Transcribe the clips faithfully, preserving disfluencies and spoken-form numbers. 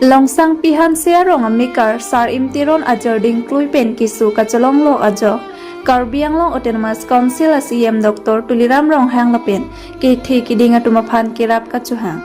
Longsangpi Hanse arong amekar Sar-im Teron ajor dingklui pen keso kachelonglok ajok Karbi Anglong Autonomous Council a C E M Doctor Tuliram Ronghang lapen kethe keding atum aphan kerap kachohang.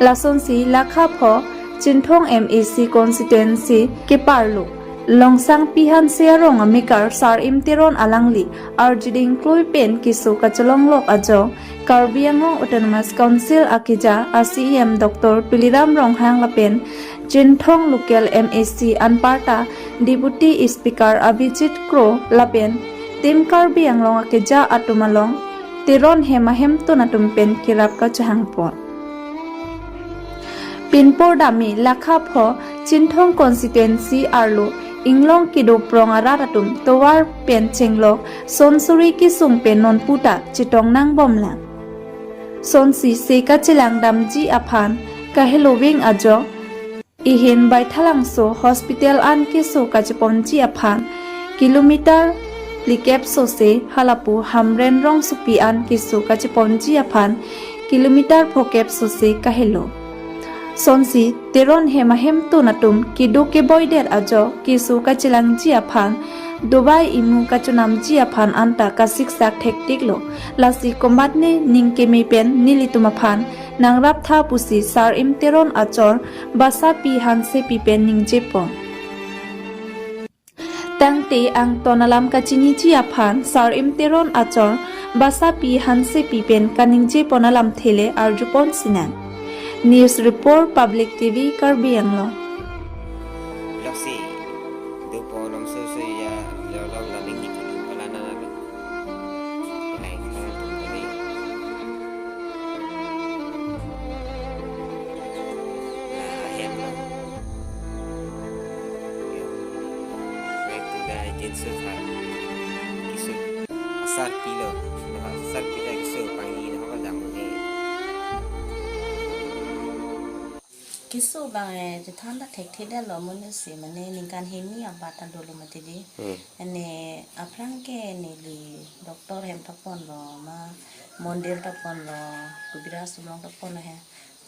Lasonsi lakha pho Chinthong M A C constituency keparlo Longsangpi Hanse arong amekar Sar-im Teron alangli arju dingklui pen keso kachelonglok ajok Karbi Anglong Autonomous Council akeja a C E M Doctor Tuliram Ronghang lapen Chinthong local M A C anparta Deputy Speaker Abhijit Kro lapen Team Karbi Anglong akeja atum along Teron hem ahemtun atum pen kerap kachohangpon. Pinpor dami lakha pho Chinthong constituency arlo inglong kedo prong arat atum tovar pen chenglok son suri kesung pen nonputa chetong nangbomlang. Sonsi se kachelang damji aphan kahelo veng ajok Ihin Baithalangso hospital an keso kacheponji aphan kilometer phlikep sose halapu Hamren rongsopi an keso kacheponji aphan kilometer phokep sose kahelo. Sonsi Teron hem ahemtun atum kedo keboidet ajok keso kachelangji aphan dobai imu kachonamji aphan anta kasiksak thektiklo. Lasi komatne ning keme pen nelitum aphan nangraptha pusi Sar-im Teron achor Basapi Hansepi pen ningjepon. Tangte angton alam kachiniji aphan Sar-im Teron achor Basapi Hansepi pen kaningjepon alamthe le arjupon sinang. News Report, Public T V, Karbi Anglong. Loksi, dupo nomso so ya, lolong laming di putu pala na lalu. Lai, tum tadi. Lah, ahem lo. Yo. Lai, tu da jinsu tha. Kisu. Asar pilo. Asar pilo kisu pangi na ho damu ni. Keso abang, eh, chethan ta thekthedetlo, monit si mane ningkan hini abat ta dolo mati di. Hmm. Ene aphrang ke neli doctor hem ta ponlo, ma mondir ta ponlo, kubiraj sulong ta ponlo he.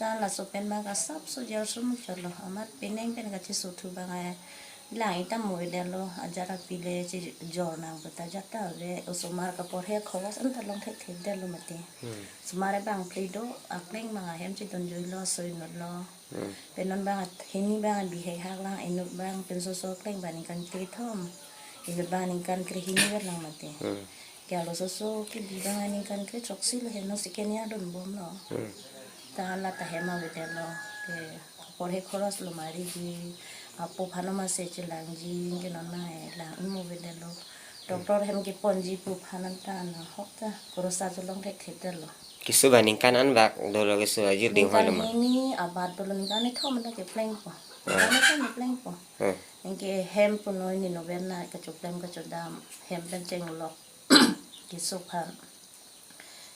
Ta laso pen abang asapso jarsum chotlo, amat penang pen kachesothu abang, eh, lang-ik ta mo-ik detlo, ajat api le chejor nang puta ajat ta ave, osomar kaporhe khoros anta long thekthedetlo mati. Hmm. Osomar abang phli do, akleng abang ahem chedunjuilo, soi inutlo. Hmm. Pen non abang at-, hini abang bihek hak lang, inut abang pinso so akleng abang ningkan kethom. Inut abang ningkan krehini vet lang mati. Hmm. Ke alo soso kebi abang ningkan kre choksi lo heno second year dunbomlo. Hmm. Ta la ta hem avedetlo. Ke kaporhe khoros lo mari di. Apo aphan ma se chelangji, ke non abang, eh, lang-ik mo avedetlo. Doctor hem keponji pu aphan anta nahok ta khorosa cholong thekthedetlo. Keso abang ningkan anbak dolo keso ajir ding ningkan hoi lo ma? Hini abat dolo, ningkan kethom ta keplengpo. Ah. Ningkan kethom keplengpo. Ah. Anke hem punoi nino verna kachoplem kachodam hem pen chenglok keso aphan.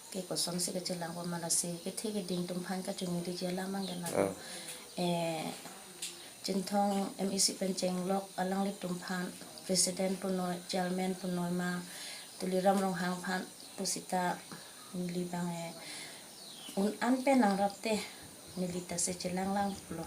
Ke kosonsi kachelangpo ma lasi kethe keding atum aphan kachiningri alam abang ke lalo. Ah. Eh, Chinthong M A C pen chenglok alanglitum aphan, President punoi, Chairman punoi ma, Tuliram Ronghang aphan pusita neli abang, eh, un-an pen nangrap te, neli ta se chelanglanglo.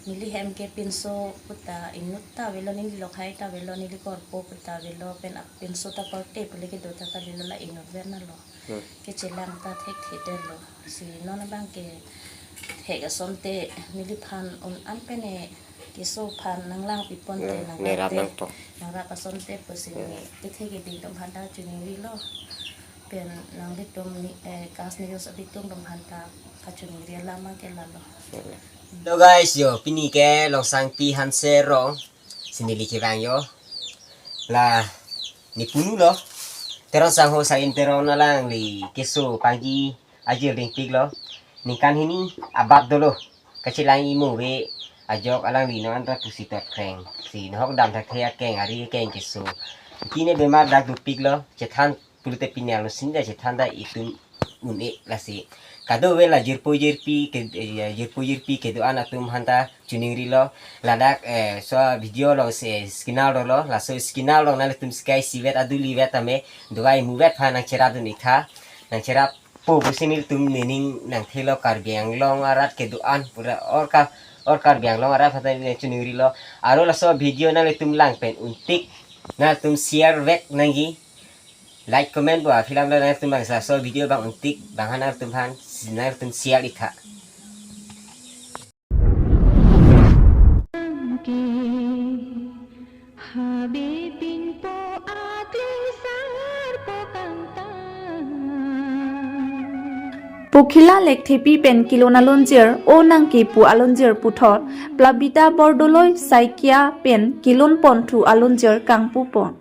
Neli hem ke pinso puta inut ta avelo, neli lokhai ta avelo, neli korpo puta avelo, pen ap-, pinso ta korte pule kedo ta kalilo, la inut vernalo. Hmm. Kechelang ta thekthedetlo. Si non abang ke thek asonte neliphan un-an pen e keso aphan nanglangpipon te, hmm, nangrap nerap te, nangpo. Nangrap asonte pusi, hmm, ne kethe keding atum aphan ta chiningrilo. Pen nanglitum ni, eh, kas ni yos abitung atum aphan ta kachiningri alam abang ke lalo. Hmm. Hello guys, yo, pini ke Longsangpi Hanse arong si neli kevang yo. La, ne punulo. Teron sangho Sar-im Teron alangli keso pangji ajir dingpiklo. Ningkan hini abat dolo. Kachelang-ik mo ave ajok alangli non anta pusi totkreng. Si nahok dam thakthak akeng ari akeng keso. Kine bemar dak dopiklo. Chethan pulote pini arlo sini ta chethan ta itum un-e lasi. Kadokave la jirpo jirpi ke, eh, jirpo jirpi kedo-an atum aphan ta chiningrilo. Ladak, eh, so video along si scanner dolo, laso scanner along nanglitum sky sivet aduli vet tame, dogai muvet aphan nangcherapdun-ik tha, nangcherappo pusi nelitum nening nangthelo Karbi Anglong arat kedo-an pura orka Or Karbi Anglong arat aphan ta neli chiningrilo. Aro laso video nanglitum lang pen untik, nanglitum share vek nangji. Like, comment bo aphi alam lo, nanglitum bang laso video bang untik, bang ha nanglitum aphan, nanglitum share ik tha. Pokhila Lekthepi pen kelun alunjir, O Nangke pu alunjir puthot Plabita Bordoloi Saikia pen kelun ponthu alunjir kangpu pon.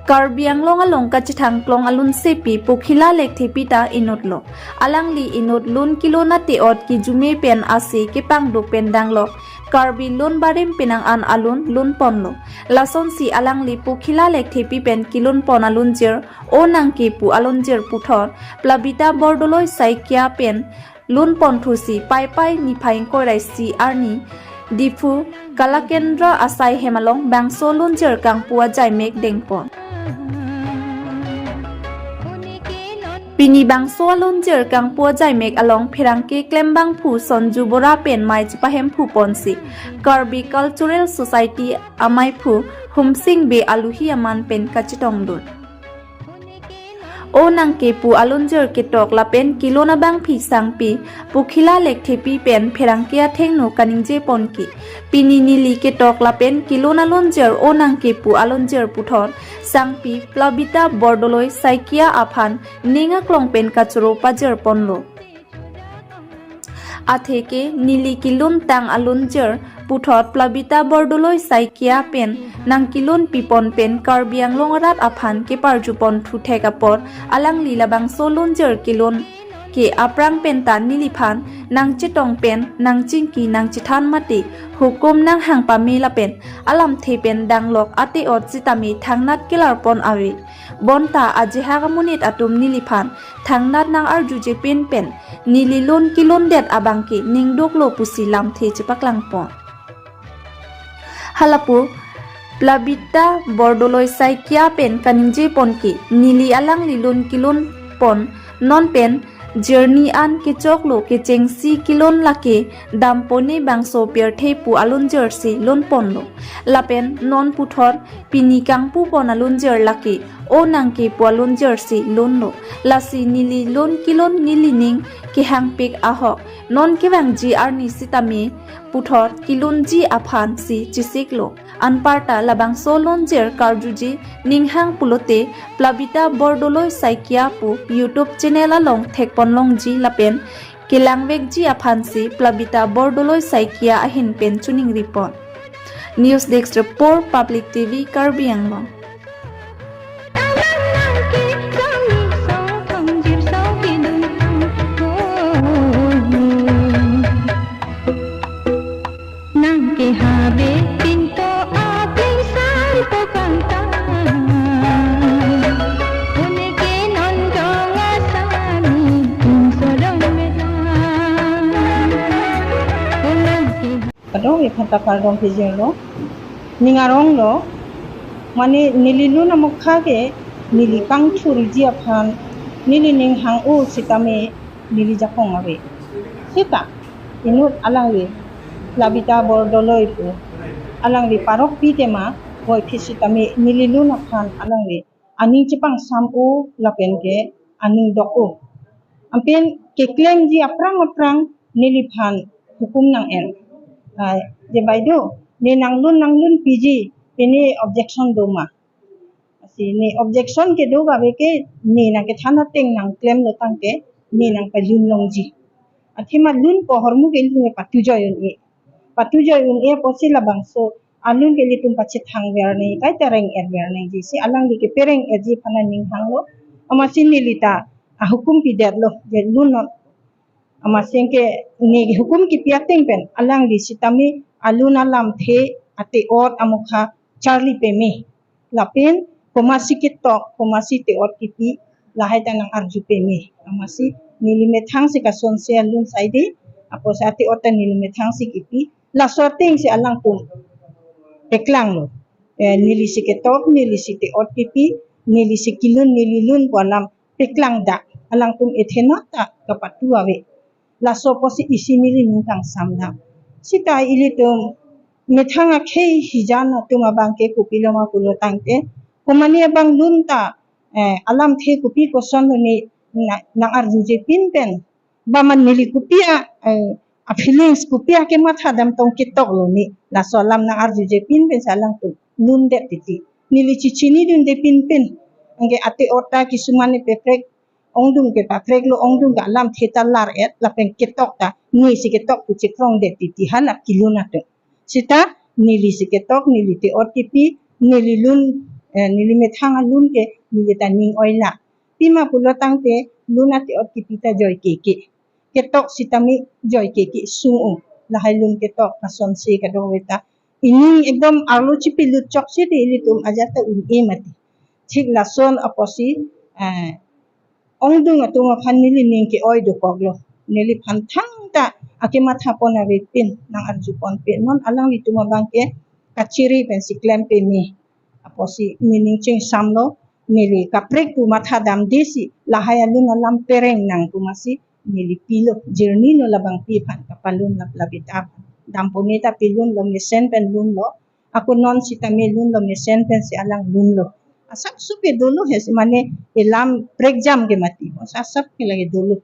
Karbi Anglong along kachethang klong alunsepi Pokhila Lekthepi ta inutlo. Alangli inut lun kelun ate-ot kijume pen ase kepangduk pen danglok Karbi lun barim penang an alun lun ponlo. Lasonsi alangli Pokhila Lekthepi pen kelun pon alunjir, O Nangke pu alunjir puthot Plabita Bordoloi Saikia pen lun ponthusi Paipai niphai ingkoi ra isi arni Diphu Kalakendra asai hem along bangso alunjir kangpu ajaimek dengpon. Pini bangso alunjir kangpu ajaimek along pherangke klembangphu Sonju Bora pen mei chepahemphu ponsi Karbi Cultural Society amaiphu Humsing Bey aluhi aman pen kachetongdun. O Nangke pu alunjir ketok lapen kelun abangpi sangpi Pokhila Lekthepi pen pherangke athengno kaningje ponke, pini neli ketok lapen kelun alunjir O Nangke pu alunjir puthot sangpi Plabita Bordoloi Saikia aphan ning aklong pen kachoro pajir ponlo. Atheke neli kelun tang alunjir puthot Plabita Bordoloi Saikia pen nangkelun pipon pen Karbi Anglong arat aphan keparju ponthu thek apot alangli labangso alunjir kelun ke aphrang pen ta neliphan nangchetong pen nangchingki nangchethan mate hukum nanghang pame lapen alamthe pen danglok ate-ot sitame thangnat kelar pon ave. Bonta ajehak amonit atum neliphan thangnat nang-arjuje pin pen neli lun kelundet abangke ningduklo pusi lamthe chepaklang pon. Halapu Plabita Bordoloi Saikia pen kaningje ponke, neli alangli lun kelun pon non pen jirni an kechoklo kechengsi kelun lake dampone bangso pirthe pu alunjirsi lun ponlo. Lapen non puthot pini kangpu pon alunjir lake O Nangke pu alunjirsi lunlo. Lasi neli lun kelun neli ning kehangpik ahok non kevangji arni sitame puthot kelunji aphansi chesiklo. Anparta labangso alunjir karjuji ninghang pulote Plabita Bordoloi Saikia pu YouTube channel along thekponlongji lapen kelangvekji aphansi Plabita Bordoloi Saikia ahin pen choningri pon. News Desk Report, Public T V, Karbi Anglong. Nang ke habe pinto a pingsar ko kangta. Une ke non jong asani pingso dong meta. Une ke Kadokave aphan ta kardom pejirlo. Ning aronglo. Mane neli lun amokha ke neli kangthurji aphan neli ning hang-o sitame neli jakong ave. Seta inut alangli Plabita Bordoloi pu alangli parokpi tema voiphit sitame neli lun aphan alangli aning chepangsam-o lapen ke aning dok-o. Anpen keklengji aphrang aphrang neliphan hukum nang-en. Ah, je bai do, ne nanglun nanglun piji, pine objection do ma? Lasi ne objection kedo kave ke ne nangkethan ateng nangklemlo tangte ne nangpalun longji. Athema lun ko ahormu ke lun ke patujoi un-e. Patujoi un-e apotsi labangso alun ke ilitum pachethang ver nangji, kaita reng-et ver nangji si alangli ke pereng-etji aphan aning hanglo. Amatsi neli ta ahukum pidetlo je lun non. Amatsi ke ne hukum kipi ateng pen alangli sitame alun alamthe ate-ot amokha charli peme. Lapen komatsi ketok, komatsi ate-ot kipi, lahai ta nang-arju peme. Amatsi neli methang si kasonse alun saide, apotsi ate-ot ta neli methang si kipi, laso ateng si alangtum peklanglo. Eh, neli si ketok, neli si ate-ot kipi, neli si kelun, neli lun pu alam peklangdak. Alangtum ethenot ta kapatu ave. Laso apotsi isi neli ning kangsam dam. Sita ilitum methang akhei hijan atum abang ke kopiloma pulo tangte, komane abang lun ta, eh, alamthe kopi kosonlo ne na-, nang-arjuje pin pen. Ba man neli kopi a, eh, a feelings kopi akematha dam tong ketoklo ne. Laso alam nang-arjuje pin pen si alangtum lundet titi. Neli chechinidunde pin pen. Anke ate-ot ta kisuman ne peprek ongdung ke papreklo, ongdung ke alamthe ta lar-et lapen ketok ta ne si ketok pu chekrongdet titi hala kelun atum. Sita neli si ketok, neli te-ot kepi, neli lun, eh, neli methang alun ke neli ta ning oilak. Pima pulo tangte lun ate-ot kepi ta joike ke. Ketok sitame joike ke sung-o. Lahai lun ketok asonsi kadokave ta ining ekdom arlo chipilut chok si te ilitum ajat ta un-e mati. Thik lason apotsi, eh, ongdung atum aphan neli ning ke-oi dokoklo. Neliphan thangta akematha pon avepin, nang-arju ponpin. Non alanglitum abang ke kachiri pensi klem peme. Apotsi nening chingsamlo, neli kaprek pu matha damde si lahai alun alam pereng nang pu masi neli pilo, jirnilo labangpi aphan kapalun lap lapitap. Dampone ta pilunlo, mesen pen lunlo. Ako non sitame lunlo, mesen pensi alang lunlo. Asap sup ke dolo he si mane elam prekjam ke mati. Asap ke lagi dolo.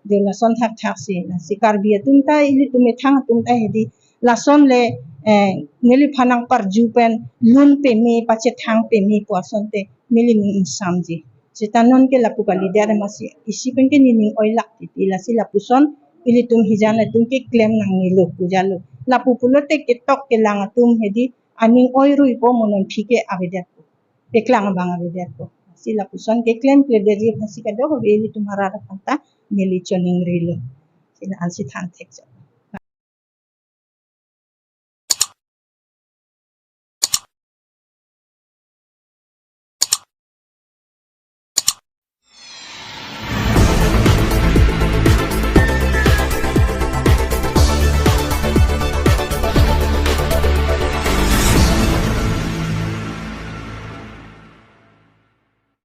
Dolo lason thakthak si. Si Karbi atum ta, ilitum methang atum ta hedi lason le, eh, neliphan nangparju pen lun peme, pachethang peme pu asonte neli ning ingsamji. Sita non ke lapu kalidet masi isi pen ke nening oilak titi, lasi lapuson ilitum hijan atum ke klem nangnelo pu jalo. Lapu pulote ketok kelang atum hedi aning oirui po, mo non aphi ke avedetpo. Peklang abang avedetpo. Si lapuson ke klemkledetji aphansi kadokave ilitum arat aphan ta neli choningrilo. Si la-ansi than thek chok.